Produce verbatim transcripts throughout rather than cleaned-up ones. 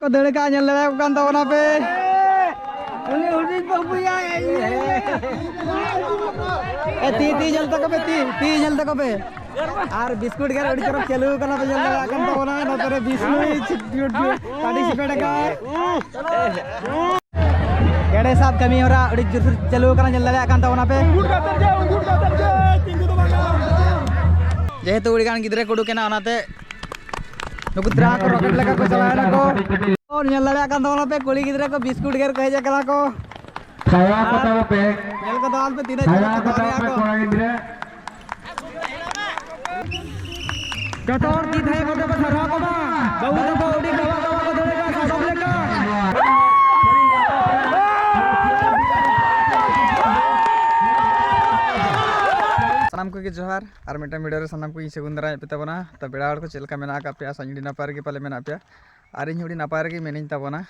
ᱠᱚ ᱫᱟᱹᱲ ᱠᱟᱜᱼᱟ, ᱧᱮᱞ ᱫᱟᱲᱮᱭᱟᱠᱚ ᱠᱟᱱ ᱛᱟᱵᱚᱱᱟ ᱯᱮ᱾ ᱮ, ᱛᱤ, ᱛᱤ ᱧᱮᱞ ᱛᱟᱠᱚ ᱯᱮ, ᱛᱤ, ᱛᱤ ᱧᱮᱞ ᱛᱟᱠᱚ ᱯᱮ᱾ ᱟᱨ ᱵᱤᱥᱠᱩᱴ ᱜᱮᱨ ᱟᱹᱰᱤ ᱪᱚᱨᱚᱠ ᱪᱟᱹᱞᱩ ᱠᱟᱱᱟ, ᱯᱮ ᱧᱮᱞ ᱫᱟᱲᱮᱭᱟᱜ ᱠᱟᱱ ᱛᱟᱵᱚᱱᱟ᱾ ᱱᱚᱛᱮ ᱨᱮ ᱵᱤᱥᱱᱩᱭ ᱪᱷᱩᱴ, ᱪᱷᱩᱴ, ᱪᱷᱩᱴ participate ᱟᱠᱟᱫ᱾ ᱜᱮᱰᱮ ᱥᱟᱵ ᱠᱟᱹᱢᱤ ᱦᱚᱨᱟ ᱟᱹᱰᱤ ᱡᱳᱨ ᱪᱟᱹᱞᱩ ᱠᱟᱱᱟ, ᱧᱮᱞ ᱫᱟᱲᱮᱭᱟᱜ ᱠᱟᱱ ᱛᱟᱵᱚᱱᱟ ᱯᱮ᱾ ᱡᱮᱦᱮᱛᱩ ᱟᱹᱰᱤ ᱜᱟᱱ ᱜᱤᱫᱽᱨᱟᱹ ᱠᱚ ᱩᱰᱩᱠ ᱮᱱᱟ, ᱚᱱᱟᱛᱮ ᱱᱩᱠᱩ ᱛᱨᱟ ᱠᱚ rocket ᱞᱮᱠᱟ ᱠᱚ ᱪᱟᱞᱟᱣ ᱮᱱᱟ ᱠᱚ᱾ ᱧᱮᱞ ᱫᱟᱲᱮᱭᱟᱜ ᱠᱟᱱ ᱛᱟᱵᱚᱱᱟ ᱯᱮ, ᱠᱩᱲᱤ ᱜᱤᱫᱽᱨᱟᱹ ᱠᱚ ᱵᱤᱥᱠᱩᱴ ᱜᱮᱨ ᱠᱚ ᱦᱮᱡ ᱟᱠᱟᱱᱟ ᱠᱚ᱾ ᱠᱟᱭᱟ ᱠᱚ ᱛᱟᱵᱚ ᱯᱮ᱾ ᱧᱮᱞ ᱠᱚ ᱛᱟᱵᱚᱱ ᱯᱮ, ᱛᱤᱱᱟᱹᱜ ᱡᱳᱨ ᱠᱟᱭᱟ ᱠᱚ ᱠᱚ ᱛᱟᱵᱚ ᱯᱮ, ᱫᱟᱲᱮᱭᱟᱜᱼᱟ ᱠᱚ᱾ ᱠᱚᱲᱟ ᱜᱤᱫᱽᱨᱟᱹ᱾ ᱡᱚᱛᱚ ᱦᱚᱲ ᱛᱤ ᱛᱷᱟᱭᱚ ᱠᱟᱛᱮ ᱠᱚ ᱥᱟᱨᱦᱟᱣ ᱠᱚᱢᱟ᱾ ᱵᱟᱹᱵᱩ ᱛᱟᱠᱚ ᱟᱹᱰᱤ ᱜᱟᱣᱟ ᱜᱟᱣᱟ ᱠᱚ ᱫᱟᱹᱲ ᱮᱫᱟ, ᱥᱟᱫᱚᱢ ᱞᱮᱠᱟ᱾ ᱥᱟᱱᱟᱢ ᱠᱚᱜᱮ ᱡᱚᱦᱟᱨ, ᱟᱨ ᱢᱤᱫᱴᱟᱝ video ᱨᱮ ᱥᱟᱱᱟᱢ ᱠᱚ ᱤᱧ ᱥᱟᱹᱜᱩᱱ ᱫᱟᱨᱟᱢ ᱯᱮ ᱛᱟᱵᱚᱱᱟ᱾ ᱛᱚ ᱯᱮᱲᱟ ᱦᱚᱲ ᱠᱚ ᱪᱮᱫ ᱞᱮᱠᱟ ᱢᱮᱱᱟᱜ ᱟᱠᱟᱫ ᱯᱮᱭᱟ? ᱟᱥᱟᱧ ᱟᱹᱰᱤ ᱱᱟᱯᱟᱭ ᱨᱮᱜᱮ ᱯᱟᱞᱮ ᱢᱮᱱᱟᱜ ᱯᱮᱭᱟ, ᱟᱨ ᱤᱧ ᱦᱚᱸ ᱟᱹᱰᱤ ᱱᱟᱯᱟᱭ ᱨᱮᱜᱮ ᱢᱮᱱᱟᱹᱧ ᱛᱟᱵᱚᱱᱟ᱾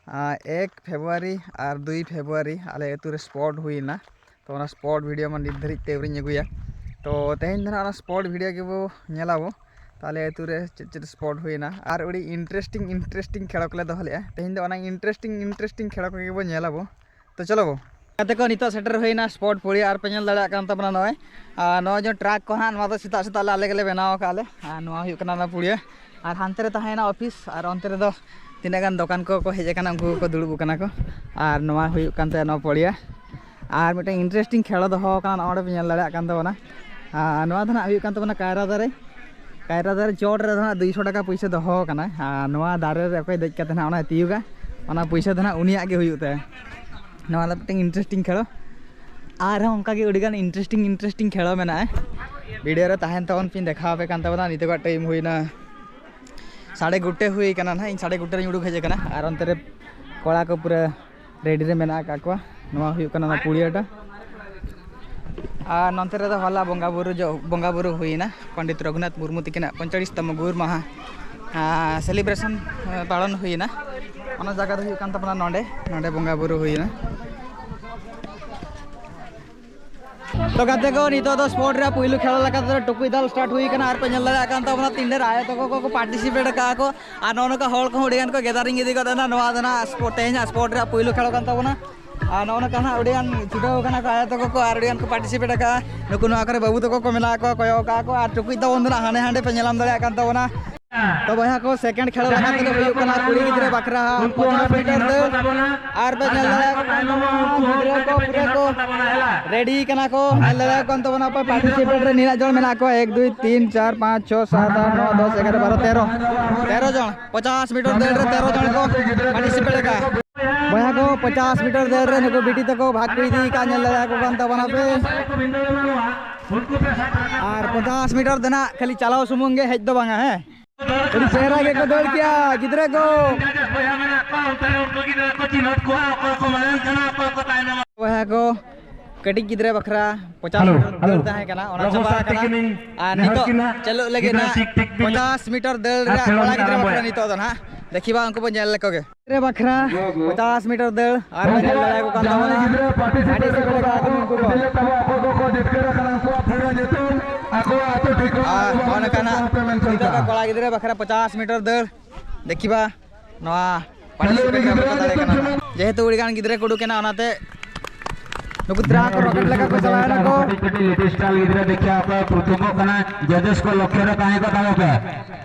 ᱟᱨ ᱮᱠ ᱯᱷᱮᱵᱽᱨᱩᱣᱟᱨᱤ ᱟᱨ ᱫᱩᱭ ᱯᱷᱮᱵᱽᱨᱩᱣᱟᱨᱤ ᱟᱞᱮ ᱟᱹᱛᱩ ᱨᱮ sport ᱦᱩᱭᱮᱱᱟ᱾ ᱛᱚ ᱚᱱᱟ sport video ᱢᱟ ᱱᱤᱛ ᱫᱷᱟᱹᱨᱤᱡ ᱛᱮ ᱟᱹᱣᱨᱤᱧ ᱟᱹᱜᱩᱭᱟ᱾ ᱛᱚ ᱛᱮᱦᱮᱧ ᱫᱚ ᱱᱟᱦᱟᱜ ᱚᱱᱟ sport video ᱜᱮᱵᱚ ᱧᱮᱞᱟᱵᱚ᱾ ᱛᱚ ᱟᱞᱮ ᱟᱹᱛᱩ ᱨᱮ ᱪᱮᱫ ᱪᱮᱫ sport ᱦᱩᱭᱮᱱᱟ, ᱟᱨ ᱟᱹᱰᱤ interesting interesting ᱠᱷᱮᱞᱳ ᱠᱚᱞᱮ ᱫᱚᱦᱚ ᱞᱮᱫᱼᱟ᱾ ᱛᱮᱦᱮᱧ ᱫᱚ ᱚᱱᱟ interesting interesting ᱠᱷᱮᱞᱳ ᱠᱚᱜᱮ ᱵᱚ ᱧᱮᱞᱟᱵᱚ᱾ ᱛᱚ ᱪᱚᱞᱚ ᱵᱚ᱾ ᱜᱟᱛᱮ ᱠᱚ, ᱱᱤᱛᱚᱜ ᱥᱮᱴᱮᱨ ᱦᱩᱭᱱᱟ sport ᱯᱩᱲᱤᱭᱟᱹ, ᱟᱨ ᱯᱮ ᱧᱮᱞ ᱫᱟᱲᱮᱭᱟᱜ ᱠᱟᱱ ᱛᱟᱵᱚᱱᱟ ᱱᱚᱜᱼᱚᱭ᱾ ᱟᱨ ᱱᱚᱜᱼᱚᱭ ᱡᱮ track ᱠᱚ ᱦᱟᱸᱜ, ᱱᱚᱣᱟ ᱫᱚ ᱥᱮᱛᱟᱜ ᱥᱮᱛᱟᱜ ᱞᱮ ᱟᱞᱮ ᱜᱮᱞᱮ ᱵᱮᱱᱟᱣ ᱟᱠᱟᱫᱼᱟ ᱞᱮ᱾ ᱟᱨ ᱱᱚᱣᱟ ᱦᱩᱭᱩᱜ ᱠᱟᱱᱟ ᱚᱱᱟ ᱯᱩᱲᱤᱭᱟᱹ᱾ ᱟᱨ ᱦᱟᱱᱛᱮ ᱨᱮ ᱛᱟᱦᱮᱸᱭᱮᱱᱟ office, ᱟᱨ ᱚᱱᱛᱮ ᱨᱮᱫᱚ ᱛᱤᱱᱟᱹᱜ ᱜᱟᱱ ᱫᱚᱠᱟᱱ ᱠᱚᱠᱚ ᱦᱮᱡ ᱟᱠᱟᱱᱟ, ᱩᱱᱠᱩ ᱠᱚᱠᱚ ᱫᱩᱲᱩᱵ ᱟᱠᱟᱱᱟ ᱠᱚ᱾ ᱟᱨ ᱱᱚᱣᱟ ᱦᱩᱭᱩᱜ ᱠᱟᱱ ᱛᱟᱦᱮᱸ ᱱᱚᱣᱟ ᱯᱚᱲᱤᱭᱟ᱾ ᱟᱨ ᱢᱤᱫᱴᱮᱱ interesting ᱠᱷᱮᱞᱳ ᱫᱚᱦᱚ ᱟᱠᱟᱱᱟ, ᱱᱚᱜᱼᱚ ᱱᱚᱰᱮ ᱯᱮ ᱧᱮᱞ ᱫᱟᱲᱮᱭᱟᱜ ᱠᱟᱱ ᱛᱟᱵᱚᱱᱟ᱾ ᱟᱨ ᱱᱚᱣᱟ ᱫᱚ ᱱᱟᱦᱟᱜ ᱦᱩᱭᱩᱜ ᱠᱟᱱ ᱛᱟᱵᱚᱱᱟ ᱠᱟᱭᱨᱟ ᱫᱟᱨᱮ᱾ ᱠᱟᱭᱨᱟ ᱫᱟᱨᱮ ᱪᱚᱴ ᱨᱮᱫᱚ ᱱᱟᱦᱟᱜ ᱫᱩᱭᱥᱚ ᱴᱟᱠᱟ ᱯᱩᱭᱥᱟᱹ ᱫᱚᱦᱚ ᱟᱠᱟᱱᱟ᱾ ᱟᱨ ᱱᱚᱣᱟ ᱫᱟᱨᱮ ᱨᱮ ᱚᱠᱚᱭ ᱫᱮᱡ ᱠᱟᱛᱮ ᱱᱟᱦᱟᱜ ᱚᱱᱟᱭ ᱛᱤᱭᱳᱜᱟ, ᱚᱱᱟ ᱯᱩᱭᱥᱟᱹ ᱫᱚ ᱱᱟᱦᱟᱜ ᱩᱱᱤᱭᱟᱜ ᱜᱮ ᱦᱩᱭᱩᱜ ᱛᱟᱭᱟ᱾ ᱱᱚᱣᱟ ᱫᱚ ᱢᱤᱫᱴᱮᱱ interesting ᱠᱷᱮᱞᱳ᱾ ᱟᱨᱦᱚᱸ ᱚᱱᱠᱟᱜᱮ ᱟᱹᱰᱤᱜᱟᱱ interesting interesting ᱠᱷᱮᱞᱳ ᱢᱮᱱᱟᱜᱼᱟ᱾ video ᱨᱮ ᱛᱟᱦᱮᱱ ᱛᱟᱵᱚᱱ ᱯᱮ, ᱫᱮᱠᱷᱟᱣ ᱟᱯᱮ ᱠᱟᱱ ᱛᱟᱵᱚᱱᱟ᱾ ᱱᱤᱛᱚᱜᱟᱜ time ᱦᱩᱭᱱᱟ ᱥᱟᱲᱮ ᱜᱚᱴᱮ ᱦᱩᱭ ᱠᱟᱱᱟ ᱱᱟᱦᱟᱜ, ᱤᱧ ᱥᱟᱲᱮ ᱜᱚᱴᱮ ᱨᱤᱧ ᱩᱰᱩᱠ ᱦᱮᱡ ᱟᱠᱟᱱᱟ᱾ ᱟᱨ ᱚᱱᱛᱮ ᱨᱮ ᱠᱚᱲᱟ ᱠᱚ ᱯᱩᱨᱟᱹ ready ᱨᱮ ᱢᱮᱱᱟᱜ ᱟᱠᱟᱫ ᱠᱚᱣᱟ᱾ ᱱᱚᱣᱟ ᱦᱩᱭᱩᱜ ᱠᱟᱱᱟ ᱚᱱᱟ ᱯᱩᱲᱤᱭᱟᱹᱴᱟ᱾ ᱟᱨ ᱱᱚᱱᱛᱮ ᱨᱮᱫᱚ ᱦᱚᱞᱟ ᱵᱚᱸᱜᱟ ᱵᱩᱨᱩ ᱡᱚ-, ᱵᱚᱸᱜᱟ ᱵᱩᱨᱩ ᱦᱩᱭᱱᱟ ᱯᱚᱱᱰᱤᱛ ᱨᱚᱜᱷᱩᱱᱟᱛᱷ ᱢᱩᱨᱢᱩ ᱛᱤᱠᱤᱱᱟᱜ ᱯᱚᱸᱭᱛᱟᱞᱤᱥ ᱛᱚᱢ ᱜᱩᱨ ᱢᱟᱦᱟ, ᱟᱨ celebration, ᱮ, ᱯᱟᱞᱚᱱ ᱦᱩᱭᱱᱟ᱾ ᱚᱱᱟ ᱡᱟᱭᱜᱟ ᱫᱚ ᱦᱩᱭᱩᱜ ᱠᱟᱱ ᱛᱟᱵᱚᱱᱟ ᱱᱚᱰᱮ, ᱱᱚᱰᱮ ᱵᱚᱸᱜᱟ ᱵᱩᱨᱩ ᱦᱩᱭᱱᱟ᱾ ᱛᱚ ᱜᱟᱛᱮ ᱠᱚ, ᱱᱤᱛᱚᱜ ᱫᱚ ᱥᱯᱳᱨᱴ ᱨᱮᱭᱟᱜ ᱯᱩᱭᱞᱩ ᱠᱷᱮᱞ ᱞᱮᱠᱟᱛᱮ ᱴᱩᱠᱩᱡ ᱫᱟᱞ ᱥᱴᱟᱨᱴ ᱦᱩᱭ ᱠᱟᱱᱟ᱾ ᱟᱨ ᱯᱮ ᱧᱮᱞ ᱫᱟᱲᱮᱭᱟᱜ ᱠᱟᱱ ᱛᱟᱵᱚᱱᱟ, ᱛᱤᱱ ᱰᱷᱮᱨ ᱟᱭᱳ ᱛᱟᱠᱚ ᱠᱚ ᱯᱟᱨᱴᱤᱥᱤᱯᱮᱴ ᱟᱠᱟᱫᱼᱟ ᱠᱚ᱾ ᱟᱨ ᱱᱚᱜᱼᱚ ᱱᱚᱝᱠᱟ ᱦᱚᱲ ᱠᱚᱦᱚᱸ ᱟᱹᱰᱤ ᱜᱟᱱ ᱠᱚ ᱜᱮᱫᱟᱨᱤᱝ ᱤᱫᱤ ᱜᱚᱫ ᱮᱱᱟ᱾ ᱱᱚᱣᱟ ᱫᱚ ᱱᱟᱦᱟᱜ ᱥᱯᱳ-, ᱛᱮᱦᱮᱧᱟᱜ ᱥᱯᱳᱨᱴ ᱨᱮᱭᱟᱜ ᱯᱩᱭᱞᱩ ᱠᱷᱮᱞ ᱠᱟᱱ ᱛᱟᱵᱚᱱᱟ᱾ ᱟᱨ ᱱᱚᱜᱼᱚ ᱱᱚᱝᱠᱟ ᱱᱟᱦᱟᱜ ᱟᱹᱰᱤ ᱜᱟᱱ ᱪᱷᱩᱴᱟᱹᱣ ᱠᱟᱱᱟ ᱠᱚ ᱟᱭᱳ ᱛᱟᱠᱚ ᱠᱚ, ᱟᱨ ᱟᱹᱰᱤ ᱜᱟᱱ ᱠᱚ ᱯᱟᱨᱴᱤᱥᱤᱯᱮᱴ ᱟᱠᱟᱫᱼᱟ᱾ ᱱᱩᱠᱩ ᱱᱚᱣᱟ ᱠᱚᱨᱮ ᱵᱟᱹᱵᱩ ᱛᱟᱠᱚ ᱠᱚ ᱢᱮᱱᱟᱜ ᱠᱚᱣᱟ, ᱠᱚᱭᱚᱜ ᱟᱠᱟᱫᱼᱟ ᱠᱚ᱾ ᱟᱨ ᱴᱩᱠᱩᱡ ᱫᱚ ᱩᱱ ᱫᱚ ᱱᱟᱦᱟᱜ ᱦᱟᱱᱮ ᱦᱟᱸᱰᱮ ᱯᱮ ᱧᱮᱞᱟᱢ ᱫᱟᱲᱮᱭᱟᱜ ᱠᱟᱱ ᱛᱟᱵᱚᱱᱟ᱾ ᱛᱚ ᱵᱚᱭᱦᱟ ᱠᱚ, ᱥᱮᱠᱮᱱᱰ ᱠᱷᱮᱞ ᱞᱮᱠᱟ ᱛᱮᱫᱚ ᱦᱩᱭᱩᱜ ᱠᱟᱱᱟ ᱠᱩᱲᱤ ᱜᱤᱫᱽᱨᱟᱹ ᱵᱟᱠᱷᱨᱟ ᱦᱟᱸᱜ ᱯᱚᱧᱪᱟᱥ ᱢᱤᱴᱟᱨ ᱫᱟᱹᱲ᱾ ᱟᱨ ᱯᱮ ᱧᱮᱞ ᱫᱟᱲᱮᱭᱟᱜ ᱠᱟᱱ ᱛᱟᱵᱚᱱᱟ ᱜᱤᱫᱽᱨᱟᱹ ᱠᱚ ᱯᱩᱨᱟᱹ ᱠᱚ ᱨᱮᱰᱤ ᱠᱟᱱᱟ ᱠᱚ᱾ ᱧᱮᱞ ᱫᱟᱲᱮᱭᱟᱜ ᱠᱟᱱ ᱛᱟᱵᱚᱱᱟ ᱯᱮ ᱯᱟᱨᱴᱤᱥᱤᱯᱮᱴ ᱨᱮ ᱱᱤᱱᱟᱹᱜ ᱡᱚᱱ ᱢᱮᱱᱟᱜ ᱠᱚᱣᱟ, ᱮᱠ, ᱫᱩᱭ, ᱛᱤᱱ, ᱪᱟᱨ, ᱯᱟᱸᱪ, ᱪᱷᱚ, ᱥᱟᱛ, ᱟᱴ, ᱱᱚ, ᱫᱚᱥ, ᱮᱜᱟᱨᱚ, ᱵᱟᱨᱚ, ᱛᱮᱨᱚ᱾ ᱛᱮᱨᱚ ᱡᱚᱱ, ᱯᱚᱧᱪᱟᱥ ᱢᱤᱴᱟᱨ ᱫᱟᱹᱲ ᱨᱮ ᱛᱮᱨᱚ ᱡᱚᱱ ᱠᱚ ᱯᱟᱨᱴᱤᱥᱤᱯᱮᱴ ᱟᱠᱟᱫᱼᱟ᱾ ᱵᱚᱭᱦᱟ ᱠᱚ, ᱯᱚᱧᱪᱟᱥ ᱢᱤᱴᱟᱨ ᱫᱟᱹᱲ ᱨᱮ ᱱᱩᱠᱩ ᱵᱤᱴᱤ ᱛᱟᱠᱚ ᱵᱷᱟᱜᱽ ᱠᱚ ᱤᱫᱤ ᱟᱠᱟᱫ, ᱧᱮᱞ ᱫᱟᱲᱮᱭᱟᱠᱚ ᱠᱟᱱ ᱛᱟᱵᱚᱱᱟ ᱯᱮ᱾ ᱟᱨ ᱯᱚᱧᱪᱟᱥ ᱢᱤᱴᱟᱨ ᱫᱚ ᱱᱟᱜ ᱠᱷᱟᱹᱞᱤ ᱪᱟᱞᱟᱣ ᱥᱩᱢᱩᱝ ᱜᱮ, ᱦᱮᱡ ᱫᱚ ᱵᱟᱝᱟ, ᱦᱮᱸ᱾ ᱟᱹᱰᱤ ᱪᱮᱦᱨᱟ ᱜᱮᱠᱚ ᱫᱟᱹᱲ ᱠᱮᱜᱼᱟ ᱜᱤᱫᱽᱨᱟᱹ ᱠᱚ᱾ ᱵᱚᱭᱦᱟ ᱠᱚ, ᱠᱟᱹᱴᱤᱡ ᱜᱤᱫᱽᱨᱟᱹ ᱵᱟᱠᱷᱨᱟ ᱯᱚᱧᱪᱟᱥ ᱦᱮᱞᱳ, ᱢᱤᱴᱟᱨ ᱫᱟᱹᱲ ᱦᱮᱞᱳ᱾ ᱛᱟᱦᱮᱸ ᱠᱟᱱᱟ, ᱚᱱᱟ ᱨᱚᱜᱷᱩ ᱪᱟᱵᱟ ᱥᱟᱨ ᱟᱠᱟᱱᱟ᱾ ᱛᱤᱠᱤᱱᱤᱧ ᱟᱨ ᱱᱮᱦᱚᱨ ᱱᱤᱛᱚᱜ ᱠᱤᱱᱟ, ᱪᱟᱹᱞᱩᱜ ᱞᱟᱹᱜᱤᱫ ᱜᱤᱫᱽᱨᱟᱹ ᱱᱟᱜ ᱴᱷᱤᱠ ᱴᱷᱤᱠ ᱵᱤᱱ ᱯᱚᱧᱪᱟᱥ ᱢᱤᱴᱟᱨ ᱫᱟᱹᱲ ᱟᱨ ᱨᱮᱭᱟᱜ ᱠᱷᱮᱞᱳᱰ ᱠᱚᱲᱟ ᱜᱤᱫᱽᱨᱟᱹ ᱟᱨᱟᱢᱵᱚᱭᱟ᱾ ᱵᱟᱠᱷᱨᱟ ᱱᱤᱛᱚᱜ ᱫᱚ ᱱᱟᱜ ᱫᱮᱠᱷᱤᱵᱟ, ᱩᱱᱠᱩ ᱵᱚᱱ ᱧᱮᱞ ᱞᱮᱠᱚ ᱜᱮ᱾ ᱜᱤᱫᱽᱨᱟᱹ ᱵᱟᱠᱷᱨᱟ ᱯᱚᱧᱪᱟᱥ ᱢᱤᱴᱟᱨ ᱫᱟᱹᱲ ᱟᱨ ᱵᱚᱱ ᱧᱮᱞ ᱫᱟᱲᱮᱭᱟᱠᱚ ᱠᱟᱱ ᱛᱟᱵᱚᱱᱟ᱾ ᱟᱹᱰᱤ ᱥᱤᱵᱤᱞ ᱟᱠᱟᱫ ᱠᱚ ᱱᱩᱠᱩ ᱠᱚ᱾ ᱟᱨ ᱱᱚᱜᱼᱚ ᱱᱚᱝᱠᱟᱱᱟᱜ ᱱᱤᱛᱚᱜ ᱫᱚ ᱠᱚᱲᱟ ᱜᱤᱫᱽᱨᱟᱹ ᱵᱟᱠᱷᱨᱟ ᱯᱚᱧᱪᱟᱥ ᱢᱤᱴᱟᱨ ᱫᱟᱹᱲ ᱫᱮᱠᱷᱤᱵᱟ, ᱱᱚᱣᱟ ᱯᱟᱨᱴᱤᱥᱤᱯᱮᱴ ᱨᱮ ᱵᱟᱠᱚ ᱫᱟᱲᱮ ᱠᱟᱱᱟ᱾ ᱡᱮᱦᱮᱛᱩ ᱟᱹᱰᱤ ᱜᱟᱱ ᱜᱤᱫᱽᱨᱟᱹ ᱠᱚ ᱩᱰᱩᱠ ᱮᱱᱟ, ᱚᱱᱟᱛᱮ ᱱᱩᱠᱩ ᱛᱨᱟ ᱠᱚ ᱨᱚᱠᱮᱴ ᱞᱮᱠᱟ ᱠᱚ ᱪᱟᱞᱟᱣ ᱮᱱᱟ ᱠᱚ᱾ ᱠᱟᱹᱴᱤᱡ ᱠᱟᱹᱴᱤᱡ ᱞᱤᱴᱤᱞ ᱥᱴᱟᱨ ᱜᱤᱫᱽᱨᱟᱹ ᱫᱮᱠᱷᱤᱵᱟ ᱚᱠᱚᱭ ᱯᱨᱚᱛᱷᱚᱢᱚᱜ ᱠᱟᱱᱟ, ᱡᱟᱡᱮᱥ ᱠᱚ ᱞᱚᱠᱠᱷᱚ ᱨᱮ ᱛᱟᱦᱮᱸ ᱠᱚ ᱛᱟᱵᱚ ᱯᱮ᱾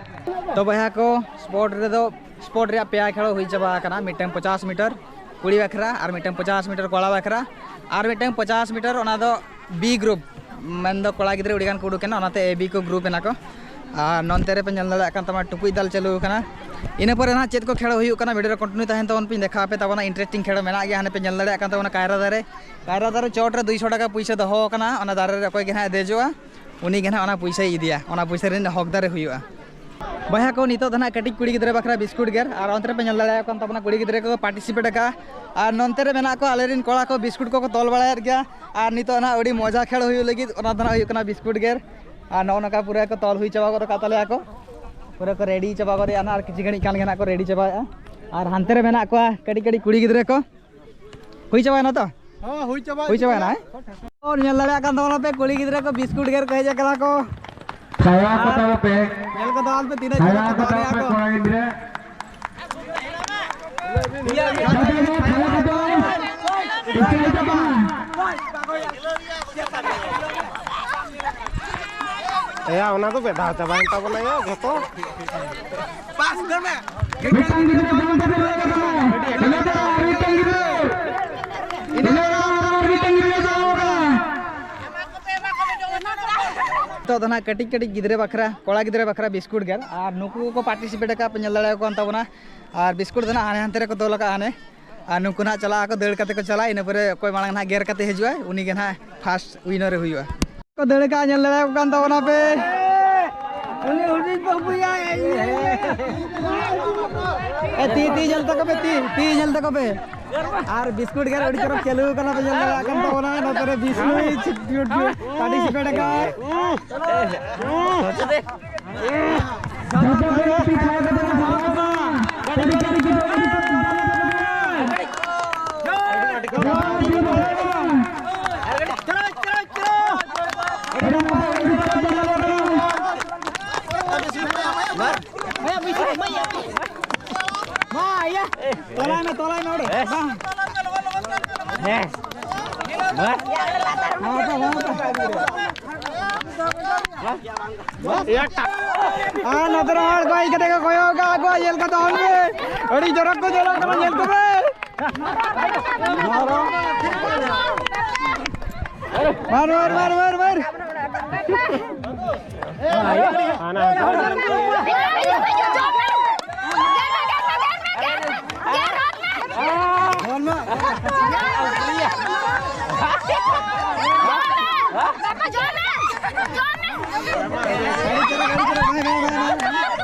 ᱛᱚ ᱵᱚᱭᱦᱟ ᱠᱚ, ᱥᱯᱳᱨᱴ ᱨᱮᱫᱚ, ᱥᱯᱳᱨᱴ ᱨᱮᱭᱟᱜ ᱯᱮᱭᱟ ᱠᱷᱮᱞ ᱦᱩᱭ ᱪᱟᱵᱟ ᱟᱠᱟᱱᱟ, ᱢᱤᱫᱴᱟᱝ ᱯᱚᱧᱪᱟᱥ ᱢᱤᱴᱟᱨ ᱠᱩᱲᱤ ᱵᱟᱠᱷᱨᱟ ᱟᱨ ᱢᱤᱫᱴᱟᱝ ᱯᱚᱧᱪᱟᱥ ᱢᱤᱴᱟᱨ ᱠᱚᱲᱟ ᱵᱟᱠᱷᱨᱟ ᱟᱨ ᱢᱤᱫᱴᱟᱝ ᱯᱚᱧᱪᱟᱥ ᱢᱤᱴᱟᱨ, ᱚᱱᱟ ᱫᱚ ᱵᱤ ᱜᱨᱩᱯ, ᱢᱮᱱᱫᱚ ᱠᱚᱲᱟ ᱜᱤᱫᱽᱨᱟᱹ ᱟᱹᱰᱤ ᱜᱟᱱ ᱠᱚ ᱩᱰᱩᱠ ᱮᱱᱟ, ᱚᱱᱟᱛᱮ ᱮ ᱵᱤ ᱠᱚ ᱜᱨᱩᱯ ᱮᱱᱟ ᱠᱚ᱾ ᱟᱨ ᱱᱚᱱᱛᱮ ᱨᱮᱯᱮ ᱧᱮᱞ ᱫᱟᱲᱮᱭᱟᱜ ᱠᱟᱱ ᱛᱟᱵᱚᱱᱟ ᱴᱩᱠᱩᱡ ᱫᱟᱞ ᱪᱟᱹᱞᱩ ᱟᱠᱟᱱᱟ᱾ ᱤᱱᱟᱹ ᱯᱚᱨᱮ ᱱᱟᱦᱟᱜ ᱪᱮᱫ ᱠᱚ ᱠᱷᱮᱞ ᱦᱩᱭᱩᱜ ᱠᱟᱱᱟ, ᱵᱷᱤᱰᱤᱭᱳ ᱨᱮ ᱠᱚᱱᱴᱤᱱᱤᱭᱩ ᱛᱟᱦᱮᱱ ᱛᱟᱵᱚᱱ ᱯᱮ, ᱫᱮᱠᱷᱟᱣ ᱟᱯᱮ ᱛᱟᱵᱚᱱᱟ᱾ ᱤᱱᱴᱟᱨᱮᱥᱴᱤᱝ ᱠᱷᱮᱞ ᱢᱮᱱᱟᱜ ᱜᱮᱭᱟ᱾ ᱦᱟᱱᱮ ᱯᱮ ᱧᱮᱞ ᱫᱟᱲᱮᱭᱟᱜ ᱠᱟᱱ ᱛᱟᱵᱚᱱᱟ ᱠᱟᱭᱨᱟ ᱫᱟᱨᱮ, ᱠᱟᱭᱨᱟ ᱫᱟᱨᱮ ᱪᱚᱴ ᱨᱮ ᱫᱩᱭᱥᱚ ᱴᱟᱠᱟ ᱯᱩᱭᱥᱟᱹ ᱫᱚᱦᱚ ᱟᱠᱟᱱᱟ, ᱚᱱᱟ ᱫᱟᱨᱮ ᱨᱮ ᱚᱠᱚᱭ ᱜᱮ ᱱᱟᱦᱟᱜ ᱮ ᱫᱮᱡᱚᱜᱼᱟ, ᱩᱱᱤ ᱜᱮ ᱱᱟᱦᱟᱜ ᱚᱱᱟ ᱯᱩᱭᱥᱟᱹᱭ ᱤᱫᱤᱭᱟ, ᱚᱱᱟ ᱯᱩᱭᱥᱟᱹ ᱨᱮᱱ ᱦᱚᱠᱫᱟᱨᱮ ᱦᱩᱭᱩᱜᱼᱟ᱾ ᱵᱚᱭᱦᱟ ᱠᱚ, ᱱᱤᱛᱚᱜ ᱫᱚ ᱱᱟᱦᱟᱜ ᱠᱟᱹᱴᱤᱡ ᱠᱩᱲᱤ ᱜᱤᱫᱽᱨᱟᱹ ᱵᱟᱠᱷᱨᱟ ᱵᱤᱥᱠᱩᱴ ᱜᱮᱨ, ᱟᱨ ᱚᱱᱛᱮ ᱨᱮᱯᱮ ᱧᱮᱞ ᱫᱟᱲᱮᱭᱟᱜ ᱠᱟᱱ ᱛᱟᱵᱚᱱᱟ ᱠᱩᱲᱤ ᱜᱤᱫᱽᱨᱟᱹ ᱠᱚ ᱯᱟᱨᱴᱤᱥᱤᱯᱮᱴ ᱟᱠᱟᱫᱼᱟ᱾ ᱟᱨ ᱱᱚᱱᱛᱮ ᱨᱮ ᱢᱮᱱᱟᱜ ᱠᱚᱣᱟ ᱟᱞᱮᱨᱮᱱ ᱠᱚᱲᱟ ᱠᱚ, ᱵᱤᱥᱠᱩᱴ ᱠᱚᱠᱚ ᱛᱚᱞ ᱵᱟᱲᱟᱭᱮᱫ ᱜᱮᱭᱟ᱾ ᱟᱨ ᱱᱤᱛᱚᱜ ᱱᱟᱦᱟᱜ ᱟᱹᱰᱤ ᱢᱚᱡᱟ ᱠᱷᱮᱞ ᱦᱩᱭᱩᱜ ᱞᱟᱹᱜᱤᱫ, ᱚᱱᱟ ᱫᱚ ᱱᱟᱦᱟᱜ ᱦᱩᱭᱩᱜ ᱠᱟᱱᱟ ᱵᱤᱥᱠᱩᱴ ᱜᱮᱨ᱾ ᱟᱨ ᱱᱚᱜᱼᱚ ᱱᱚᱝᱠᱟ ᱯᱩᱨᱟᱹ ᱠᱚ ᱛᱚᱞ ᱦᱩᱭ ᱪᱟᱵᱟ ᱜᱚᱫ ᱟᱠᱟᱫ ᱛᱟᱞᱮᱭᱟ ᱠᱚ, ᱯᱩᱨᱟᱹ ᱠᱚ ᱨᱮᱰᱤ ᱪᱟᱵᱟ ᱜᱚᱫ ᱮᱫᱼᱟ ᱱᱟᱦᱟᱜ, ᱟᱨ ᱠᱤᱪᱷᱩ ᱜᱷᱟᱹᱲᱤᱡ ᱠᱷᱟᱱ ᱜᱮ ᱱᱟᱦᱟᱜ ᱠᱚ ᱨᱮᱰᱤ ᱪᱟᱵᱟᱭᱮᱫᱼᱟ᱾ ᱟᱨ ᱦᱟᱱᱛᱮ ᱨᱮ ᱢᱮᱱᱟᱜ ᱠᱚᱣᱟ ᱠᱟᱹᱴᱤᱡ ᱠᱟᱹᱴᱤᱡ ᱠᱩᱲᱤ ᱜᱤᱫᱽᱨᱟᱹ ᱠᱚ᱾ ᱦᱩᱭ ᱪᱟᱵᱟᱭᱮᱱᱟ ᱛᱚ? ᱦᱩᱭ ᱪᱟᱵᱟᱭᱮᱱᱟ᱾ ᱧᱮᱞ ᱫᱟᱲᱮᱭᱟᱜ ᱠᱟᱱ ᱛᱟᱵᱚᱱᱟ ᱯᱮ, ᱠᱩᱲᱤ ᱜᱤᱫᱽᱨᱟᱹ ᱠᱚ ᱵᱤᱥᱠᱩᱴ ᱜᱮᱨ ᱠᱚ ᱦᱮᱡ ᱟᱠᱟᱱᱟ ᱠᱚ᱾ ᱥᱟᱭᱟ ᱠᱚ ᱛᱟᱵᱚ ᱯᱮ᱾ ᱧᱮᱞ ᱠᱚ ᱛᱟᱵᱚᱱ ᱯᱮ, ᱛᱤᱱᱟᱹᱜ ᱡᱳᱨ ᱥᱟᱭᱟ ᱠᱚ ᱠᱚ ᱛᱟᱵᱚ ᱫᱟᱲᱮᱭᱟᱜᱼᱟ ᱯᱮ, ᱠᱚ᱾ ᱠᱚᱲᱟ ᱜᱤᱫᱽᱨᱟᱹ᱾ ᱮᱭᱟ, ᱚᱱᱟ ᱫᱚ ᱵᱮᱫᱷᱟᱣ ᱪᱟᱵᱟᱭᱮᱱ ᱛᱟᱵᱚᱱᱟ ᱭᱟ ᱡᱷᱚᱛᱚ᱾ ᱢᱤᱫᱴᱟᱝ ᱜᱤᱫᱽᱨᱟᱹ ᱵᱟᱝ ᱠᱟᱛᱮ ᱨᱚᱲ ᱠᱟᱫᱟ᱾ ᱤᱱᱟᱹ ᱛᱟᱭᱚᱢ ᱟᱨ ᱢᱤᱫᱴᱟᱝ ᱜᱤᱫᱽᱨᱟᱹ᱾ ᱤᱱᱟᱹ ᱛᱟᱭᱚᱢ ᱟᱨ ᱢᱤᱫᱴᱟᱝ ᱜᱤᱫᱽᱨᱟᱹ ᱥᱟᱵ ᱟᱠᱟᱱᱟ᱾ ᱱᱤᱛᱚᱜ ᱫᱚ ᱱᱟᱦᱟᱜ ᱠᱟᱹᱴᱤᱡ ᱠᱟᱹᱴᱤᱡ ᱜᱤᱫᱽᱨᱟᱹ ᱵᱟᱠᱷᱨᱟ, ᱠᱚᱲᱟ ᱜᱤᱫᱽᱨᱟᱹ ᱵᱟᱠᱷᱨᱟ ᱵᱤᱥᱠᱩᱴ ᱜᱮᱨ, ᱟᱨ ᱱᱩᱠᱩ ᱠᱚᱠᱚ participate ᱟᱠᱟᱫ ᱯᱮ ᱧᱮᱞ ᱫᱟᱲᱮᱭᱟᱠᱚ ᱠᱟᱱ ᱛᱟᱵᱚᱱᱟ᱾ ᱟᱨ ᱵᱤᱥᱠᱩᱴ ᱫᱚ ᱱᱟᱦᱟᱜ ᱦᱟᱱᱮ ᱦᱟᱱᱛᱮ ᱨᱮᱠᱚ ᱫᱚᱞ ᱟᱠᱟᱫᱼᱟ ᱦᱟᱱᱮ᱾ ᱟᱨ ᱱᱩᱠᱩ ᱱᱟᱦᱟᱜ ᱪᱟᱞᱟᱜ ᱟᱠᱚ, ᱫᱟᱹᱲ ᱠᱟᱛᱮ ᱠᱚ ᱪᱟᱞᱟᱜᱼᱟ, ᱤᱱᱟᱹ ᱯᱚᱨᱮ ᱚᱠᱚᱭ ᱢᱟᱲᱟᱝ ᱱᱟᱦᱟᱜ ᱜᱮᱨ ᱠᱟᱛᱮ ᱦᱤᱡᱩᱜᱼᱟᱭ, ᱩᱱᱤ ᱜᱮ ᱱᱟᱦᱟᱜ first winner ᱮ ᱦᱩᱭᱩᱜᱼᱟ᱾ ᱠᱚ ᱫᱟᱹᱲ ᱠᱟᱜᱼᱟ, ᱧᱮᱞ ᱫᱟᱲᱮᱭᱟᱠᱚ ᱠᱟᱱ ᱛᱟᱵᱚᱱᱟ ᱯᱮ᱾ ᱩᱱᱤ ᱦᱩᱰᱤᱧ ᱵᱟᱹᱵᱩᱭᱟ, ᱮ, ᱛᱤ, ᱛᱤ ᱧᱮᱞ ᱛᱟᱠᱚ ᱯᱮ, ᱛᱤ, ᱛᱤ ᱧᱮᱞ ᱛᱟᱠᱚ ᱯᱮ᱾ ᱟᱨ ᱵᱤᱥᱠᱩᱴ ᱜᱮᱨ ᱟᱹᱰᱤ ᱪᱚᱨᱚᱠ ᱪᱟᱹᱞᱩ ᱠᱟᱱᱟ, ᱯᱮ ᱧᱮᱞ ᱫᱟᱲᱮᱭᱟᱜ ᱠᱟᱱ ᱛᱟᱵᱚᱱᱟ᱾ ᱱᱚᱛᱮ ᱨᱮ ᱵᱤᱥᱱᱩᱭ participate ᱟᱠᱟᱫ᱾ ᱢᱟ, ᱤᱭᱟᱹ᱾ ᱛᱚᱞᱟᱭ ᱢᱮ, ᱛᱚᱞᱟᱭ ᱢᱮ ᱚᱸᱰᱮ᱾ ᱵᱟᱝ᱾ ᱟᱨ ᱱᱚᱛᱮ ᱨᱮ ᱦᱚᱲ ᱠᱚ ᱦᱮᱡ ᱠᱟᱛᱮ ᱠᱚ ᱠᱚᱭᱚᱜ ᱠᱟᱜ ᱠᱚᱣᱟ, ᱧᱮᱞ ᱠᱟᱛᱮ ᱦᱚᱲ ᱠᱚ ᱟᱹᱰᱤ ᱡᱚᱨᱚᱠ ᱠᱚ ᱧᱮᱞᱚᱜ ᱠᱟᱱᱟ, ᱧᱮᱞ ᱠᱚᱯᱮ᱾ ᱢᱟᱨ, ᱢᱟᱨ, ᱢᱟᱨ, ᱢᱟᱨ, ᱢᱟᱨ᱾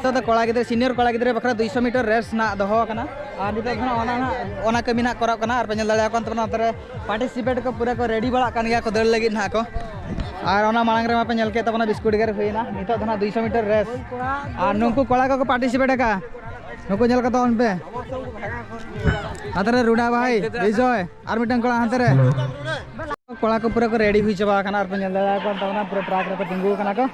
ᱱᱤᱛᱚᱜ ᱫᱚ ᱠᱚᱲᱟ ᱜᱤᱫᱽᱨᱟᱹ, senior ᱠᱚᱲᱟ ᱜᱤᱫᱽᱨᱟᱹ ᱵᱟᱠᱷᱨᱟ ᱫᱩᱭᱥᱚ meter race ᱱᱟᱜ ᱫᱚᱦᱚ ᱟᱠᱟᱱᱟ᱾ ᱟᱨ ᱱᱤᱛᱚᱜ ᱫᱚ ᱱᱟᱜ ᱚᱱᱟ ᱱᱟᱜ, ᱚᱱᱟ ᱠᱟᱹᱢᱤ ᱱᱟᱜ ᱠᱚᱨᱟᱜ ᱠᱟᱱᱟ᱾ ᱟᱨ ᱯᱮ ᱧᱮᱞ ᱫᱟᱲᱮᱭᱟᱠᱚ ᱠᱟᱱ ᱛᱟᱵᱚᱱᱟ, ᱱᱚᱛᱮ ᱨᱮ participate ᱠᱚ ᱯᱩᱨᱟᱹ ᱠᱚ ready ᱵᱟᱲᱟᱜ ᱠᱟᱱ ᱜᱮᱭᱟ ᱠᱚ ᱫᱟᱹᱲ ᱞᱟᱹᱜᱤᱫ ᱱᱟᱜ ᱠᱚ᱾ ᱟᱨ ᱚᱱᱟ ᱢᱟᱲᱟᱝ ᱨᱮᱢᱟ ᱯᱮ ᱧᱮᱞ ᱠᱮᱫ ᱛᱟᱵᱚᱱᱟ, ᱵᱤᱥᱠᱩᱴ ᱜᱮᱨ ᱦᱩᱭᱮᱱᱟ᱾ ᱱᱤᱛᱚᱜ ᱫᱚ ᱱᱟᱜ ᱫᱩᱭᱥᱚ meter race᱾ ᱟᱨ ᱱᱩᱠᱩ ᱠᱚᱲᱟ ᱠᱚᱠᱚ participate ᱟᱠᱟᱫᱼᱟ, ᱱᱩᱠᱩ ᱧᱮᱞ ᱠᱚ ᱛᱟᱵᱚᱱ ᱯᱮ᱾ ᱦᱟᱱᱛᱮ ᱨᱮ ᱨᱩᱰᱟ ᱵᱷᱟᱭ, ᱵᱤᱡᱚᱭ, ᱟᱨ ᱢᱤᱫᱴᱟᱝ ᱠᱚᱲᱟ ᱦᱟᱱᱛᱮ ᱨᱮ᱾ ᱠᱚᱲᱟ ᱠᱚ ᱯᱩᱨᱟᱹ ᱠᱚ ᱨᱮᱰᱤ ᱦᱩᱭ ᱪᱟᱵᱟ ᱟᱠᱟᱱᱟ, ᱟᱨ ᱯᱮ ᱧᱮᱞ ᱫᱟᱲᱮᱭᱟᱠᱚ ᱠᱟᱱ ᱛᱟᱵᱚᱱᱟ, ᱯᱩᱨᱟᱹ ᱴᱨᱟᱠ ᱨᱮᱠᱚ ᱛᱤᱸᱜᱩ ᱟᱠᱟᱱᱟ ᱠᱚ᱾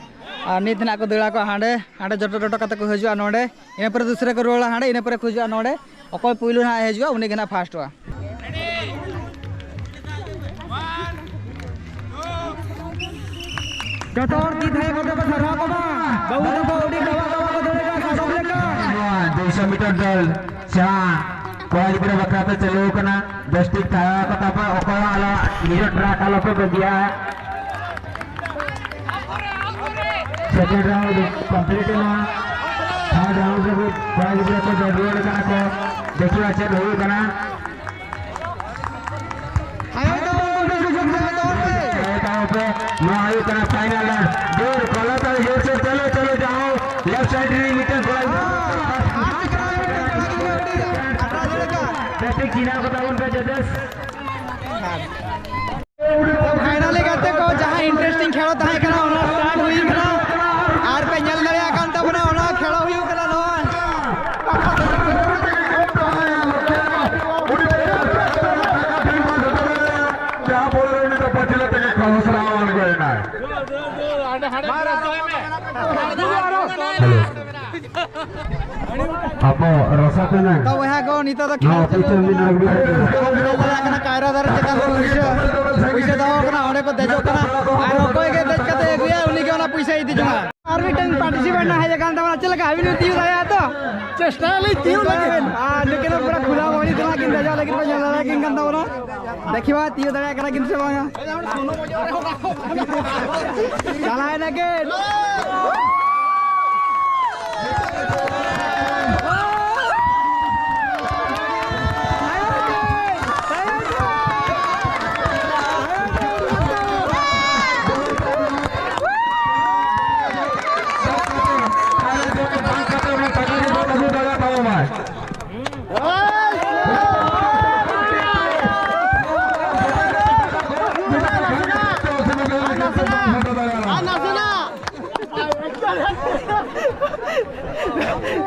ᱟᱨ ᱱᱤᱛ ᱱᱟᱜ ᱠᱚ ᱫᱟᱹᱲᱟ ᱠᱚ ᱦᱟᱸᱰᱮ, ᱦᱟᱸᱰᱮ ᱡᱚᱴᱚ ᱴᱚᱴᱚ ᱠᱟᱛᱮ ᱠᱚ ᱦᱤᱡᱩᱜᱼᱟ ᱱᱚᱰᱮ, ᱤᱱᱟᱹ ᱯᱚᱨᱮ ᱫᱩᱥᱨᱟ ᱠᱚ ᱨᱩᱣᱟᱹᱲᱟ ᱦᱟᱸᱰᱮ, ᱤᱱᱟᱹ ᱯᱚᱨᱮ ᱠᱚ ᱦᱤᱡᱩᱜᱼᱟ ᱱᱚᱰᱮ᱾ ᱚᱠᱚᱭ ᱯᱩᱭᱞᱩ ᱱᱟᱜ ᱮ ᱦᱤᱡᱩᱜᱼᱟ, ᱩᱱᱤ ᱜᱮ ᱱᱟᱜ ᱯᱷᱟᱥᱴᱚᱜᱼᱟ᱾ ᱡᱚᱛᱚ ᱦᱚᱲ ᱛᱤ ᱛᱷᱟᱭᱚ ᱠᱟᱛᱮ ᱠᱚ ᱥᱟᱨᱦᱟᱣ ᱠᱚᱢᱟ᱾ ᱵᱟᱹᱵᱩ ᱛᱟᱠᱚ ᱟᱹᱰᱤ ᱜᱟᱣᱟ ᱜᱟᱣᱟ ᱠᱚ ᱫᱟᱹᱲ ᱮᱫᱟ, ᱥᱟᱫᱚᱢ ᱞᱮᱠᱟ᱾ ᱱᱚᱣᱟ ᱫᱩᱭᱥᱚ ᱢᱤᱴᱟᱨ ᱫᱟᱹᱲ ᱡᱟᱦᱟᱸ ᱠᱚᱲᱟ ᱜᱤᱫᱽᱨᱟᱹ ᱵᱟᱠᱷᱨᱟ ᱛᱮ ᱪᱟᱹᱞᱩ ᱟᱠᱟᱱᱟ, ᱵᱮᱥ ᱴᱷᱤᱠ ᱛᱷᱟᱭᱚ ᱠᱟᱛᱮ ᱯᱮ, ᱚᱠᱚᱭ ᱦᱚᱸ ᱟᱞᱚ ᱱᱤᱡᱮᱨ ᱴᱨᱟᱠ ᱟᱞᱚ ᱯᱮ ᱵᱟᱹᱜᱤᱭᱟ᱾ ᱥᱮᱠᱮᱱᱰ ᱨᱟᱣᱩᱱᱰ ᱠᱚᱢᱯᱞᱤᱴ ᱮᱱᱟ᱾ ᱛᱷᱟᱨᱰ ᱨᱟᱣᱩᱱᱰ ᱨᱮ ᱠᱚᱲᱟ ᱜᱤᱫᱽᱨᱟᱹ ᱠᱚ ᱫᱟᱹᱲ ᱨᱩᱣᱟᱹᱲ ᱠᱟᱱᱟ ᱠᱚ᱾ ᱫᱮᱠᱷᱤᱵᱟ ᱪᱮᱫ ᱦᱩᱭᱩᱜ ᱠᱟᱱᱟ᱾ ᱦᱟᱭ ᱛᱟᱵᱚᱱ ᱯᱮ, ᱥᱩᱡᱳᱜᱽ ᱦᱟᱭ ᱛᱟᱵᱚᱱ ᱯᱮ᱾ ᱦᱟᱭ ᱛᱟᱵᱚᱱ ᱯᱮ᱾ ᱱᱚᱣᱟ ᱦᱩᱭᱩᱜ ᱠᱟᱱᱟ ᱯᱷᱟᱭᱱᱟᱞ ᱨᱟᱣᱩᱱᱰ᱾ ᱫᱟᱹᱲ ᱠᱚᱞᱟᱛᱟᱲ ᱡᱳᱨ ᱥᱳᱨ, ᱪᱚᱞᱚ, ᱪᱚᱞᱚ, ᱡᱟᱦᱟᱸ ᱞᱮᱯᱷᱴ ᱥᱟᱭᱤᱰ ᱨᱤᱱᱤᱡ ᱢᱤᱫᱴᱮᱱ ᱠᱚᱲᱟ ᱜᱤᱫᱽᱨᱟᱹ ᱟᱴᱨᱟ ᱫᱟᱲᱮ ᱠᱟ᱾ ᱵᱮᱥ ᱴᱷᱤᱠ ᱪᱤᱱᱦᱟᱹᱣ ᱠᱟᱛᱟ ᱵᱚᱱ ᱯᱮ, ᱡᱟᱛᱮ ᱯᱷᱟᱭᱱᱟᱞᱤ ᱜᱟᱛᱮ ᱠᱚ, ᱡᱟᱦᱟᱸ ᱤᱱᱴᱟᱨᱮᱥᱴᱤᱝ ᱠᱷᱮᱞ ᱛᱟᱦᱮᱸ ᱠᱟᱱᱟ, ᱚᱱᱟ ᱥᱴᱟᱨᱴ ᱦᱩᱭ ᱠᱟᱱᱟ᱾ ᱟᱨ ᱯᱮ ᱧᱮᱞ ᱫᱟᱲᱮᱭᱟᱜ ᱠᱟᱱ ᱛᱟᱵᱚᱱᱟ, ᱚᱱᱟ ᱠᱷᱮᱞ ᱦᱩᱭᱩᱜ ᱠᱟᱱᱟ ᱱᱚᱣᱟ᱾ ᱡᱟᱦᱟᱸ ᱯᱚᱨᱮ ᱩᱱᱤ ᱫᱚ ᱯᱟᱹᱪᱷᱞᱟᱹ ᱛᱮᱜᱮ ᱠᱷᱚᱥᱲᱟᱣ ᱟᱬᱜᱚᱭᱮᱱᱟᱭ᱾ ᱦᱮᱞᱳ᱾ ᱟᱵᱚ ᱨᱚᱥᱟ ᱛᱮᱱᱟᱝ ᱛᱚ ᱵᱚᱭᱦᱟ ᱠᱚ, ᱱᱤᱛᱚᱜ ᱫᱚ ᱱᱚᱣᱟ ᱠᱷᱮᱞ ᱯᱤᱪᱷᱚᱱ ᱫᱤᱱ ᱨᱮ ᱧᱮᱞ ᱫᱟᱲᱮᱭᱟᱜ ᱠᱟᱱᱟ, ᱠᱟᱭᱨᱟ ᱫᱟᱨᱮ ᱪᱮᱛᱟᱱ ᱨᱮ ᱯᱩᱭᱥᱟᱹ, ᱯᱩᱭᱥᱟᱹ ᱫᱚᱦᱚ ᱠᱟᱱᱟ, ᱚᱸᱰᱮ ᱠᱚ ᱫᱮᱡᱚᱜ ᱠᱟᱱᱟ᱾ ᱟᱨ ᱚᱠᱚᱭ ᱜᱮ ᱫᱮᱡ ᱠᱟᱛᱮ ᱟᱹᱜᱩᱭᱟ, ᱩᱱᱤ ᱜᱮ ᱚᱱᱟ ᱯᱩᱭᱥᱟᱹ ᱤᱫᱤ ᱡᱚᱝᱟ᱾ ᱟᱨ ᱢᱤᱫᱴᱟᱝ ᱯᱟᱨᱴᱤᱥᱤᱯᱮᱱᱴ ᱦᱮᱡ ᱟᱠᱟᱱ ᱛᱟᱵᱚᱱᱟ, ᱪᱮᱫ ᱞᱮᱠᱟ ᱟᱹᱵᱤᱱ ᱵᱤᱱ ᱛᱤᱭᱳᱜ ᱫᱟᱲᱮᱭᱟᱜᱼᱟ ᱛᱚ? ᱪᱮᱥᱴᱟᱭᱟᱞᱤᱧ ᱛᱤᱭᱳᱜ ᱞᱟᱹᱜᱤᱫ᱾ ᱟᱨ ᱱᱩᱠᱤᱱ ᱦᱚᱸ ᱯᱩᱨᱟᱹ ᱠᱷᱩᱞᱟ ᱵᱚᱰᱤ ᱛᱮ ᱠᱤᱱ ᱫᱮᱡᱚᱜ ᱞᱟᱹᱜᱤᱫ ᱠᱚ ᱧᱮᱞ ᱫᱟᱲᱮᱭᱟᱠᱤᱱ ᱠᱟᱱ ᱛᱟᱵᱚᱱᱟ᱾ ᱫᱮᱠᱷᱤᱵᱟ ᱛᱤᱭᱳᱜ ᱫᱟᱲᱮᱭᱟᱜ ᱠᱟᱱᱟ ᱠᱤᱱ ᱥᱮ ᱵᱟᱝᱟ᱾ ᱪᱟᱞᱟᱣ ᱮᱱᱟ ᱠᱤᱱ᱾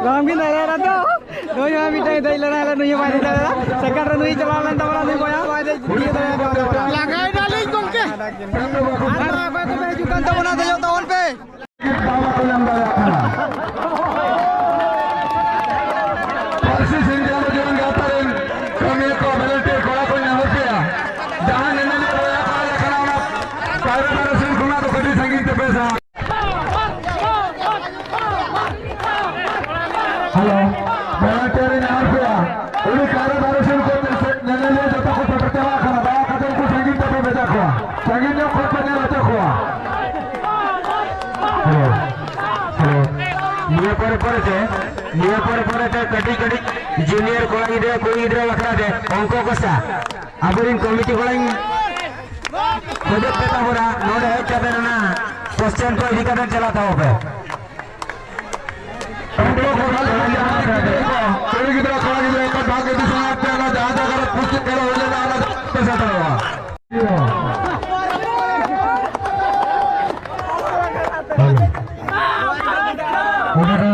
ᱵᱟᱝ ᱵᱤᱱ ᱫᱟᱲᱮᱭᱟᱜᱼᱟ ᱛᱚ? ᱦᱳᱭ, ᱦᱳᱭ, ᱢᱤᱫᱴᱟᱝ ᱫᱮᱡ ᱞᱮᱱᱟ, ᱟᱞᱮ ᱱᱩᱭ ᱦᱚᱸ ᱵᱟᱭ ᱫᱮᱡ ᱫᱟᱲᱮᱭᱟᱫᱟ᱾ ᱥᱮᱠᱮᱱᱰ ᱨᱮ ᱱᱩᱭ ᱪᱟᱞᱟᱣ ᱞᱮᱱ ᱛᱟᱵᱚᱱᱟ, ᱱᱩᱭ ᱵᱚᱭᱦᱟ ᱵᱟᱭ ᱫᱮᱡ ᱫᱟᱲᱮᱭᱟᱫᱟ᱾ ᱞᱟᱜᱟᱭ ᱱᱟᱞᱤᱧ ᱜᱚᱢᱠᱮ᱾ ᱟᱨ ᱱᱚᱣᱟ ᱚᱠᱚᱭ ᱠᱚᱯᱮ ᱦᱤᱡᱩᱜ ᱠᱟᱱ ᱛᱟᱵᱚᱱᱟ, ᱫᱮᱡᱚᱜ ᱛᱟᱵᱚᱱ ᱯᱮ᱾ ᱯᱟᱹᱨᱥᱤ ᱥᱤᱧ ᱪᱟᱸᱫᱳ ᱡᱩᱣᱟᱹᱱ ᱜᱟᱶᱛᱟ ᱨᱮᱱ ᱠᱟᱹᱢᱤᱭᱟᱹ ᱠᱚ, ᱵᱷᱚᱞᱮᱱᱴᱤᱭᱟᱨ ᱠᱚᱲᱟ ᱠᱚ, ᱧᱮᱞ ᱯᱮᱭᱟ, ᱡᱟᱦᱟᱸ ᱧᱮᱧᱮᱞᱤᱭᱟᱹ ᱵᱚᱭᱦᱟ ᱠᱚ ᱦᱮᱡ ᱟᱠᱟᱱᱟ, ᱚᱱᱟ ᱠᱟᱭᱨᱟ ᱫᱟᱨᱮ ᱥᱩᱨ ᱠᱷᱚᱱᱟᱜ ᱫᱚ ᱠᱟᱹᱴᱤᱡ ᱥᱟᱺᱜᱤᱧ ᱛᱮᱯᱮ ᱥᱟᱦᱟ᱾ ᱦᱮᱞᱳ, ᱵᱷᱚᱞᱮᱱᱴᱤᱭᱟᱨ ᱤᱧ ᱧᱟᱢ ᱯᱮᱭᱟ᱾ ᱩᱱᱤ ᱠᱟᱭᱨᱟ ᱫᱟᱨᱮ ᱥᱩᱨ ᱠᱚ ᱧᱮᱧᱮᱞᱤᱭᱟᱹ ᱡᱚᱛᱚ ᱠᱚ ᱥᱮᱴᱮᱨ ᱪᱟᱵᱟᱜ ᱠᱟᱱᱟ᱾ ᱫᱟᱭᱟ ᱠᱟᱛᱮ ᱩᱱᱠᱩ ᱥᱟᱺᱜᱤᱧ ᱛᱮᱯᱮ ᱵᱷᱮᱡᱟ ᱠᱚᱣᱟ, ᱥᱟᱺᱜᱤᱧ ᱧᱚᱜ ᱠᱷᱚᱱ ᱯᱮ ᱧᱮᱞ ᱦᱚᱪᱚ ᱠᱚᱣᱟ᱾ Hello, hello. ᱱᱤᱭᱟᱹ ᱯᱚᱨᱮ ᱯᱚᱨᱮ ᱛᱮ, ᱱᱤᱭᱟᱹ ᱯᱚᱨᱮ ᱯᱚᱨᱮ ᱛᱮ ᱠᱟᱹᱴᱤᱡ ᱠᱟᱹᱴᱤᱡ ᱡᱩᱱᱤᱭᱟᱨ ᱠᱚᱲᱟ ᱜᱤᱫᱽᱨᱟᱹ, ᱠᱩᱲᱤ ᱜᱤᱫᱽᱨᱟᱹ ᱵᱟᱠᱷᱨᱟ ᱛᱮ ᱚᱝᱠᱚ ᱠᱚᱥᱟ ᱟᱵᱚᱨᱮᱱ ᱠᱚᱢᱤᱴᱤ ᱠᱚᱲᱟᱧ ᱠᱷᱚᱡᱚᱜ ᱯᱮ ᱛᱟᱵᱚᱱᱟ, ᱱᱚᱰᱮ ᱦᱮᱡ ᱠᱟᱛᱮ ᱚᱱᱟ ᱠᱚᱥᱪᱮᱱ ᱠᱚ ᱤᱫᱤ ᱠᱟᱛᱮ ᱪᱟᱞᱟᱜ ᱛᱟᱵᱚ ᱯᱮ᱾ ᱩᱱᱠᱩ ᱠᱚ ᱵᱷᱟᱞᱮ ᱠᱚ ᱡᱟᱦᱟᱸᱭ ᱜᱤᱫᱽᱨᱟᱹ ᱠᱚ, ᱠᱩᱲᱤ ᱜᱤᱫᱽᱨᱟᱹ, ᱠᱚᱲᱟ ᱜᱤᱫᱽᱨᱟᱹ ᱠᱚ ᱵᱷᱟᱜᱽ ᱤᱫᱤ ᱥᱟᱱᱟᱭᱮᱫ ᱯᱮᱭᱟ, ᱚᱱᱟ ᱡᱟᱦᱟᱸ ᱡᱟᱭᱜᱟ ᱨᱮ ᱯᱩᱥᱴᱤ ᱠᱷᱮᱞ ᱦᱩᱭ ᱞᱮᱱᱟ, ᱚᱱᱟ ᱡᱟᱭᱜᱟ ᱯᱮ ᱥᱮᱴᱮᱨᱚᱜᱼᱟ᱾ ᱚᱸᱰᱮ ᱫᱚ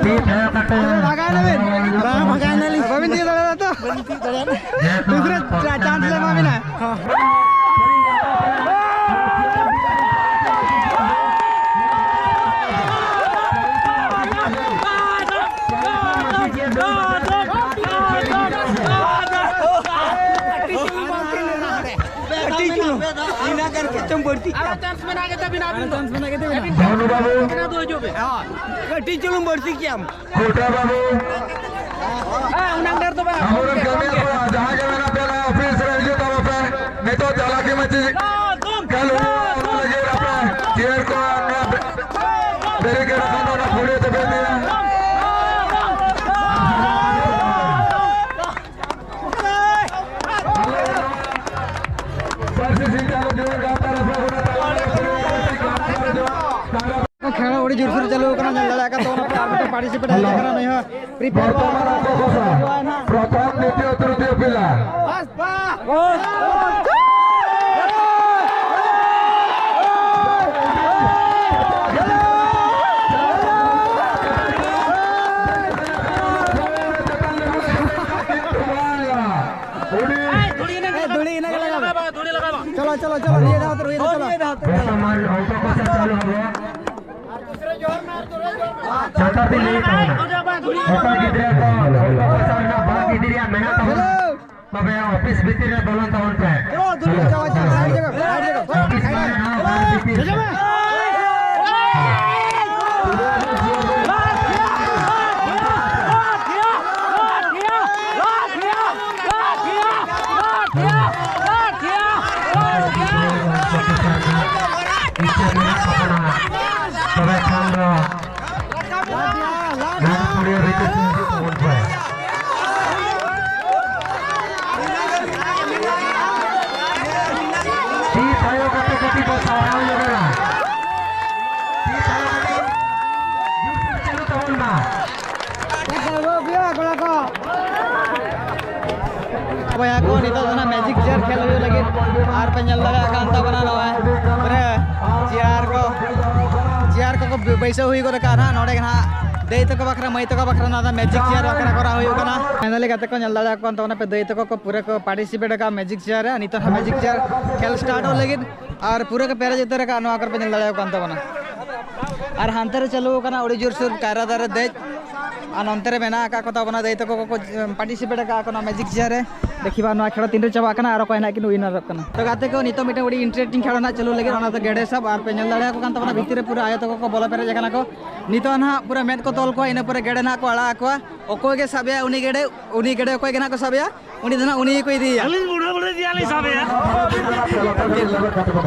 ᱛᱤ ᱛᱷᱟᱭᱚ ᱠᱟᱛᱮ ᱵᱷᱟᱜᱟᱭ ᱱᱟᱵᱤᱱ? ᱵᱟᱝ, ᱵᱷᱟᱜᱟᱭ ᱱᱟᱞᱤᱧ᱾ ᱵᱟᱵᱤᱱ ᱛᱤᱭᱳᱜ ᱫᱟᱲᱮᱭᱟᱫᱟ ᱛᱚ? ᱵᱟᱹᱞᱤᱧ ᱛᱤᱭᱳᱜ ᱫᱟᱲᱮᱭᱟᱫᱟ᱾ ᱡᱮᱦᱮᱛᱩ ᱫᱩᱥᱨᱟ ᱪᱟ-, ᱪᱟᱱᱥ ᱞᱮ ᱮᱢᱟ ᱵᱤᱱᱟ᱾ ᱠᱟᱹᱴᱤᱡ ᱪᱩᱞᱩᱝ᱾ ᱤᱱᱟᱹ ᱠᱷᱟᱱ ᱪᱮᱫ ᱪᱚᱝ ᱵᱟᱹᱲᱛᱤ ᱠᱮᱫᱟ᱾ ᱪᱟᱱᱥ ᱢᱮᱱᱟᱜ ᱜᱮᱛᱟ ᱵᱤᱱᱟ ᱟᱹᱵᱤᱱ ᱫᱚ᱾ ᱪᱟᱱᱥ ᱢᱮᱱᱟᱜ ᱜᱮᱛᱟ ᱵᱤᱱᱟ᱾ ᱵᱷᱟᱱᱩ ᱵᱟᱹᱵᱩ᱾ ᱠᱟᱹᱴᱤᱡ ᱪᱩᱞᱩᱝ ᱵᱟᱹᱲᱛᱤ ᱠᱮᱫᱟᱢ᱾ ᱠᱷᱩᱴᱟ ᱵᱟᱹᱵᱩ᱾ ᱦᱮᱸ, ᱩᱱᱟᱹᱜ ᱰᱷᱮᱨ ᱫᱚ ᱵᱟᱝ᱾ ᱟᱵᱚᱨᱮᱱ ᱠᱟᱹᱢᱤᱭᱟᱹ ᱠᱚ ᱡᱟᱦᱟᱸ ᱜᱮ ᱢᱮᱱᱟᱜ ᱯᱮᱭᱟ, ᱱᱚᱣᱟ ᱚᱯᱷᱤᱥ ᱨᱮ ᱦᱤᱡᱩᱜ ᱛᱟᱵᱚ ᱯᱮ᱾ ᱱᱤᱛᱚᱜ ᱪᱟᱞᱟᱠᱤ ᱢᱟᱹᱪᱤ ᱠᱷᱮᱞ ᱦᱩᱭᱩᱜᱼᱟ, ᱚᱱᱟ ᱞᱟᱹᱜᱤᱫ ᱟᱯᱮ ᱪᱮᱭᱟᱨ ᱠᱚ ᱱᱚᱣᱟ ᱵᱮ-, ᱵᱮᱨᱤᱠᱮᱰ ᱟᱠᱟᱱ ᱫᱚ ᱚᱱᱟ ᱯᱩᱲᱤᱭᱟᱹ ᱛᱮᱯᱮ ᱤᱫᱤᱭᱟ᱾ ᱯᱟᱹᱨᱥᱤ ᱥᱤᱧ ᱪᱟᱸᱫᱳ ᱡᱩᱣᱟᱹᱱ ᱜᱟᱶᱛᱟ ᱨᱮ ᱥᱟᱹᱜᱩᱱ ᱟᱛᱟᱝ ᱟᱨ ᱯᱩᱲᱤᱭᱟᱹ ᱜᱟᱶᱛᱟ ᱨᱮ ᱡᱚᱦᱟᱨ᱾ ᱠᱷᱮᱞ ᱟᱹᱰᱤ ᱡᱳᱨᱥᱳᱨ ᱪᱟᱹᱞᱩ ᱟᱠᱟᱱᱟ, ᱧᱮᱞ ᱫᱟᱲᱮᱭᱟᱜ ᱠᱟᱱ ᱛᱟᱵᱚᱱᱟ ᱯᱮ, ᱟᱨ ᱢᱤᱫᱴᱟᱝ ᱯᱟᱨᱴᱤᱥᱤᱯᱮᱴ ᱦᱮᱡ ᱟᱠᱟᱱᱟ, ᱱᱩᱭ ᱦᱚᱸ ᱯᱨᱤᱯᱮᱭᱟᱨ ᱠᱚ ᱵᱚᱨᱛᱚᱢᱟᱱ ᱚᱠᱛᱚ ᱠᱚ ᱥᱟᱶ ᱯᱨᱚᱛᱷᱚᱢ, ᱫᱤᱛᱤᱭᱚ, ᱛᱨᱤᱛᱤᱭᱚ ᱯᱤᱞᱟᱨ᱾ ᱡᱚᱛᱚ ᱯᱮ ᱞᱟᱹᱭ ᱛᱟᱵᱚᱱᱟ᱾ ᱚᱠᱚᱭ ᱜᱤᱫᱽᱨᱟᱹ ᱠᱚ ᱴᱟᱠᱟ ᱯᱚᱭᱥᱟ ᱨᱮᱱᱟᱜ ᱵᱟᱝ ᱤᱫᱤ ᱨᱮᱭᱟᱜ ᱢᱮᱱᱟᱜ ᱛᱟᱵᱚᱱᱟ, ᱛᱚᱵᱮ ᱚᱯᱷᱤᱥ ᱵᱷᱤᱛᱤᱨ ᱨᱮ ᱵᱚᱞᱚᱱ ᱛᱟᱵᱚᱱ ᱯᱮ᱾ ᱚᱯᱷᱤᱥ ᱵᱟᱦᱨᱮ ᱨᱮᱦᱚᱸ ᱵᱟᱝ ᱵᱷᱤᱛᱤᱨ ᱨᱮ᱾ ᱛᱚᱵᱮ ᱠᱷᱟᱱ ᱫᱚ ᱱᱚᱣᱟ ᱯᱩᱲᱤᱭᱟᱹ ᱵᱷᱤᱛᱤᱨ ᱛᱮ ᱦᱤᱡᱩᱜ ᱛᱟᱵᱚᱱ ᱯᱮ᱾ ᱛᱤ ᱛᱷᱟᱭᱚ ᱠᱟᱛᱮ ᱠᱟᱹᱴᱤᱡ ᱵᱚ ᱥᱟᱨᱦᱟᱣ ᱧᱚᱜ ᱮᱱᱟ᱾ ᱛᱤ ᱛᱷᱟᱭᱚ ᱠᱟᱛᱮ ᱡᱳᱨ ᱥᱳᱨ ᱪᱟᱹᱞᱩ ᱛᱟᱵᱚᱱ ᱢᱟ᱾ ᱵᱚᱭᱦᱟ ᱠᱚ, ᱱᱤᱛᱚᱜ ᱫᱚ ᱱᱟᱜ ᱢᱮᱡᱤᱠ ᱪᱮᱭᱟᱨ ᱠᱷᱮᱞ ᱦᱩᱭᱩᱜ ᱞᱟᱹᱜᱤᱫ, ᱟᱨ ᱯᱮ ᱧᱮᱞ ᱫᱟᱲᱮᱭᱟᱜ ᱠᱟᱱ ᱛᱟᱵᱚᱱᱟ ᱱᱚᱜᱼᱚᱭ ᱯᱩᱨᱟᱹ ᱪᱮᱭᱟᱨ ᱠᱚ, ᱪᱮᱭᱟᱨ ᱠᱚᱠᱚ ᱵᱟᱹᱭᱥᱟᱹᱣ ᱦᱩᱭ ᱜᱚᱫ ᱟᱠᱟᱫᱼᱟ ᱱᱟᱜ᱾ ᱱᱚᱰᱮ ᱜᱮ ᱱᱟᱜ ᱫᱟᱹᱭ ᱛᱟᱠᱚ ᱵᱟᱠᱷᱨᱟ, ᱢᱟᱹᱭ ᱛᱟᱠᱚ ᱵᱟᱠᱷᱨᱟ ᱱᱚᱣᱟ ᱫᱚ ᱢᱮᱡᱤᱠ ᱪᱮᱭᱟᱨ ᱵᱟᱠᱷᱨᱟ ᱠᱚᱨᱟᱣ ᱦᱩᱭᱩᱜ ᱠᱟᱱᱟ᱾ ᱯᱷᱟᱭᱱᱟᱞᱤ ᱜᱟᱛᱮ ᱠᱚ, ᱧᱮᱞ ᱫᱟᱲᱮᱭᱟᱠᱚ ᱠᱟᱱ ᱛᱟᱵᱚᱱᱟ ᱯᱮ, ᱫᱟᱹᱭ ᱛᱟᱠᱚ ᱠᱚ ᱯᱩᱨᱟᱹ ᱠᱚ ᱯᱟᱨᱴᱤᱥᱤᱯᱮᱴ ᱟᱠᱟᱫᱼᱟ ᱢᱮᱡᱤᱠ ᱪᱮᱭᱟᱨ ᱨᱮ᱾ ᱱᱤᱛᱚᱜ ᱦᱟᱸᱜ ᱢᱮᱡᱤᱠ ᱪᱮᱭᱟᱨ ᱠᱷᱮᱞ ᱥᱴᱟᱨᱴᱚᱜ ᱞᱟᱹᱜᱤᱫ, ᱟᱨ ᱯᱩᱨᱟᱹ ᱠᱚ ᱯᱮᱨᱮᱡ ᱩᱛᱟᱹᱨ ᱟᱠᱟᱫᱼᱟ ᱱᱚᱣᱟ ᱠᱚᱨᱮ ᱯᱮ ᱧᱮᱞ ᱫᱟᱲᱮᱭᱟᱠᱚ ᱠᱟᱱ ᱛᱟᱵᱚᱱᱟ᱾ ᱟᱨ ᱦᱟᱱᱛᱮ ᱨᱮ ᱪᱟᱹᱞᱩ ᱟᱠᱟᱱᱟ ᱟᱹᱰᱤ ᱡᱳᱨᱥᱳᱨ ᱠᱟᱭᱨᱟ ᱫᱟᱨᱮ ᱫᱮᱡ, ᱟᱨ ᱱᱚᱱᱛᱮ ᱨᱮ ᱢᱮᱱᱟᱜ ᱟᱠᱟᱫ ᱠᱚ ᱛᱟᱵᱚᱱᱟ ᱫᱟᱹᱭ ᱛᱟᱠᱚ ᱠᱚᱠᱚ ᱯᱟᱨᱴᱤᱥᱤᱯᱮᱴ ᱟᱠᱟᱫ ᱠᱚ ᱱᱚᱣᱟ ᱢᱮᱡᱤᱠ ᱪᱮᱭᱟᱨ ᱨᱮ᱾ ᱫᱮᱠᱷᱤᱵᱟ ᱱᱚᱣᱟ ᱠᱷᱮᱞ ᱛᱤᱱᱨᱮ ᱪᱟᱵᱟᱜ ᱠᱟᱱᱟ ᱟᱨ ᱚᱠᱚᱭ ᱱᱟᱜ ᱠᱤᱱ ᱩᱭᱱᱟᱨᱚᱜ ᱠᱟᱱᱟ᱾ ᱛᱚ ᱜᱟᱛᱮ ᱠᱚ, ᱱᱤᱛᱚᱜ ᱢᱤᱫᱴᱮᱱ ᱟᱹᱰᱤ ᱤᱱᱴᱟᱨᱮᱥᱴᱤᱝ ᱠᱷᱮᱞ ᱱᱟᱜ ᱪᱟᱹᱞᱩ ᱞᱟᱹᱜᱤᱫ, ᱚᱱᱟ ᱫᱚ ᱜᱮᱰᱮ ᱥᱟᱵ, ᱟᱨ ᱯᱮ ᱧᱮᱞ ᱫᱟᱲᱮᱭᱟᱠᱚ ᱠᱟᱱ ᱛᱟᱵᱚᱱᱟ ᱵᱷᱤᱛᱤᱨ ᱨᱮ ᱯᱩᱨᱟᱹ ᱟᱭᱳ ᱛᱟᱠᱚ ᱠᱚ ᱵᱚᱞᱚ ᱯᱮᱨᱮᱡ ᱟᱠᱟᱱᱟ ᱠᱚ᱾ ᱱᱤᱛᱚᱜ ᱱᱟᱦᱟᱜ ᱯᱩᱨᱟᱹ ᱢᱮᱫ ᱠᱚ ᱛᱚᱞ ᱠᱚᱣᱟ, ᱤᱱᱟᱹ ᱯᱚᱨᱮ ᱜᱮᱰᱮ ᱱᱟᱦᱟᱜ ᱠᱚ ᱟᱲᱟᱜ ᱟᱠᱚᱣᱟ᱾ ᱚᱠᱚᱭ ᱜᱮ ᱥᱟᱵᱮᱭᱟ ᱩᱱᱤ ᱜᱮᱰᱮ, ᱩᱱᱤ ᱜᱮᱰᱮ ᱚᱠᱚᱭ ᱜᱮ ᱱᱟᱦᱟᱜ ᱠᱚ ᱥᱟᱵᱮᱭᱟ, ᱩᱱᱤ ᱫᱚ ᱱᱟᱦᱟᱜ ᱩᱱᱤ ᱜᱮᱠᱚ ᱤᱫᱤᱭᱮᱭᱟ᱾ ᱟᱹᱞᱤᱧ ᱵᱩᱰᱷᱟᱹ ᱵᱩᱰᱷᱟᱹ ᱡᱤᱭᱟᱹᱞᱤᱧ ᱥᱟᱵᱮᱭᱟ᱾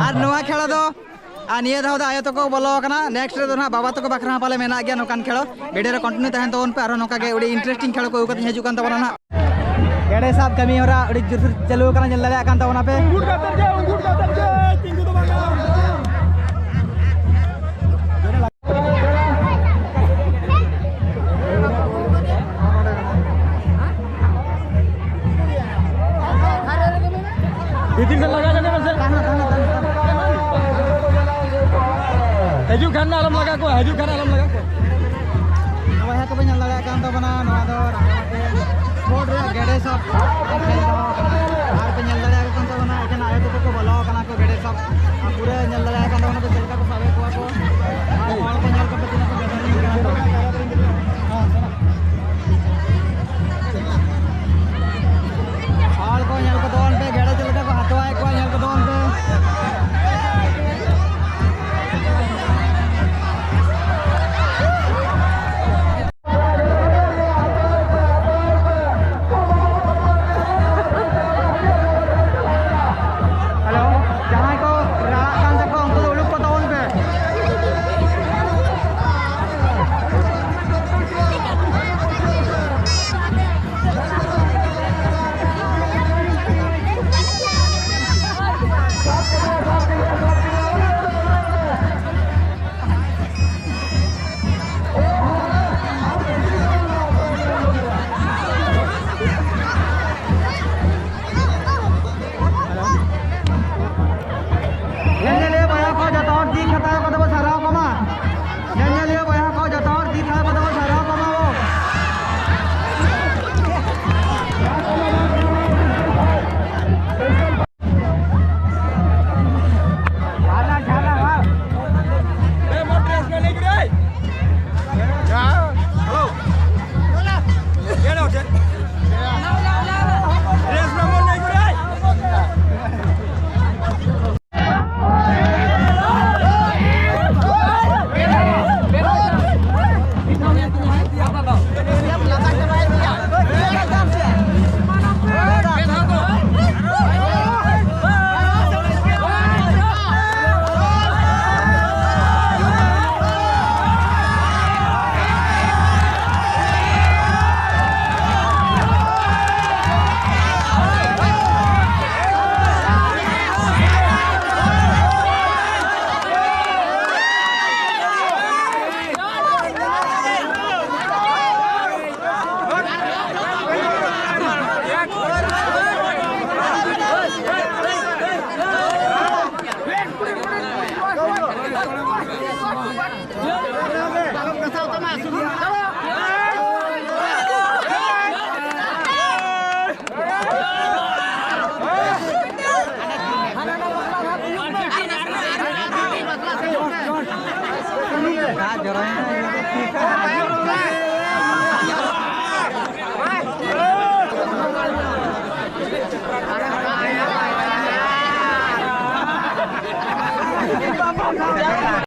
ᱟᱨ ᱱᱚᱣᱟ ᱠᱷᱮᱞ ᱫᱚ, ᱟᱨ ᱱᱤᱭᱟᱹ ᱫᱷᱟᱣ ᱫᱚ ᱟᱭᱳ ᱛᱟᱠᱚ ᱵᱚᱞᱚ ᱟᱠᱟᱱᱟ, ᱱᱮᱠᱥᱴ ᱨᱮᱫᱚ ᱱᱟᱦᱟᱜ ᱵᱟᱵᱟ ᱛᱟᱠᱚ ᱵᱟᱠᱷᱨᱟ ᱦᱚᱸ ᱯᱟᱞᱮ ᱢᱮᱱᱟᱜ ᱜᱮᱭᱟ ᱱᱚᱝᱠᱟᱱ ᱠᱷᱮᱞ᱾ ᱵᱷᱤᱰᱤᱭᱳ ᱨᱮ ᱠᱚᱱᱴᱤᱱᱤᱭᱩ ᱛᱟᱦᱮᱱ ᱛᱟᱵᱚᱱ ᱯᱮ, ᱟᱨᱦᱚᱸ ᱱᱚᱝᱠᱟ ᱜᱮ ᱟᱹᱰᱤ ᱤᱱᱴᱟᱨᱮᱥᱴᱤᱝ ᱠᱷᱮᱞ ᱠᱚ ᱟᱹᱜᱩ ᱠᱟᱛᱮ ᱦᱤᱡᱩᱜ ᱠᱟᱱ ᱛᱟᱵᱚᱱᱟ ᱱᱟᱦᱟᱜ᱾ ᱜᱮᱰᱮ ᱥᱟᱵ ᱠᱟᱹᱢᱤ ᱦᱚᱨᱟ ᱟᱹᱰᱤ ᱡᱳᱨ ᱪᱟᱹᱞᱩ ᱟᱠᱟᱱᱟ, ᱧᱮᱞ ᱫᱟᱲᱮᱭᱟᱜ ᱠᱟᱱ ᱛᱟᱵᱚᱱᱟ ᱯᱮ᱾ ᱩᱱᱜᱩᱴ ᱠᱟᱛᱮ ᱜᱮ, ᱩᱱᱜᱩᱴ ᱠᱟᱛᱮ ᱜᱮ, ᱛᱤᱸᱜᱩ ᱫᱚ ᱵᱟᱝ ᱜᱟᱱᱚᱜᱼᱟ᱾ ᱵᱷᱤᱛᱤᱨ ᱥᱮᱫ ᱞᱟᱜᱟ ᱧᱚᱜ ᱢᱮᱥᱮ᱾ ᱦᱤᱡᱩᱜ ᱠᱷᱟᱱ ᱟᱞᱚᱢ ᱞᱟᱜᱟ ᱠᱚᱣᱟ, ᱦᱤᱡᱩᱜ ᱠᱷᱟᱱ ᱟᱞᱚᱢ ᱞᱟᱜᱟ ᱠᱚᱣᱟ᱾ ᱵᱚᱭᱦᱟ ᱠᱚᱯᱮ ᱧᱮᱞ ᱫᱟᱲᱮᱭᱟᱜ ᱠᱟᱱ ᱛᱟᱵᱚᱱᱟ, ᱱᱚᱣᱟ ᱫᱚ ᱨᱟᱝᱜᱟᱢᱟᱴᱤ ᱨᱳᱰ ᱨᱮᱭᱟᱜ ᱜᱮᱰᱮ ᱥᱟᱵ ᱠᱷᱮᱞ ᱫᱚᱦᱚ ᱟᱠᱟᱱᱟ᱾ ᱟᱨ ᱯᱮ ᱧᱮᱞ ᱫᱟᱲᱮᱭᱟᱜ ᱠᱟᱱ ᱛᱟᱵᱚᱱᱟ, ᱮᱠᱷᱮᱱ ᱟᱭᱳ ᱛᱟᱠᱚ ᱠᱚ ᱵᱚᱞᱚ ᱟᱠᱟᱱᱟ ᱠᱚ ᱜᱮᱰᱮ ᱥᱟᱵ᱾ ᱟᱨ ᱯᱩᱨᱟᱹ ᱧᱮᱞ ᱫᱟᱲᱮᱭᱟᱜ ᱠᱟᱱ ᱛᱟᱵᱚᱱᱟ ᱯᱮ ᱪᱮᱫ ᱞᱮᱠᱟ ᱠᱚ ᱥᱟᱵᱮᱫ ᱠᱚᱣᱟ ᱠᱚ᱾ ᱟᱨ ᱦᱚᱲ ᱠᱚ ᱧᱮᱞ ᱠᱚᱯᱮ ᱛᱤᱱᱟᱹᱜ ᱠᱚ gathering ᱠᱟᱱᱟ ᱠᱚ᱾